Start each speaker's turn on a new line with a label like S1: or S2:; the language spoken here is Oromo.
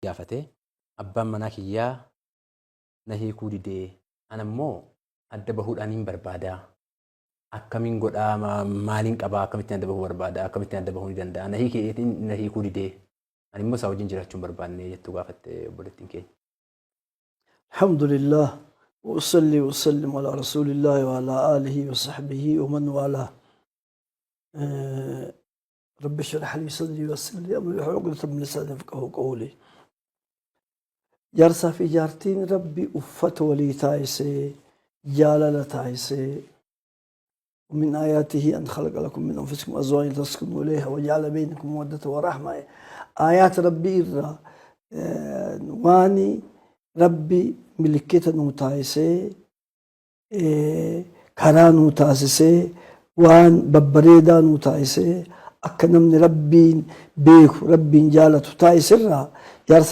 S1: Gaafate, abbaan manaa kiyyaa na hiikuu didee, ana immoo adda bahuudhaaniin barbaada. Akkamiin godhaa, maaliin qabaa, akkamittiin adda bahuu barbaada, akkamittiin adda bahuu ni danda'a, na hiikeetiin na hiikuu didee, ani immoo isaa wajjin jiraachuu hin barbaanne jettuu gaafatte obboleettiin keenya.
S2: الحمد لله وأصلي وأسلم على رسول الله وعلى آله وصحبه ومن والاه. رب اشرح لي صدري ويسر لي أمري واحلل عقدة من لساني يفقهوا قولي. Jaarsaa fi jaartiin Rabbi uffata walii taasisee, jaalala taasisee. ومن آياته أن خلق لكم من أنفسكم أزواجا لتسكنوا إليها وجعل بينكم مودة ورحمة. آيات ربي irraa waan Rabbi milikkita nuu taasisee, karaa nuu taasisee, waan babbareedaa nuu taasisee, akka namni Rabbiin beeku, Rabbiin jaalatu taasisirraa jaarsa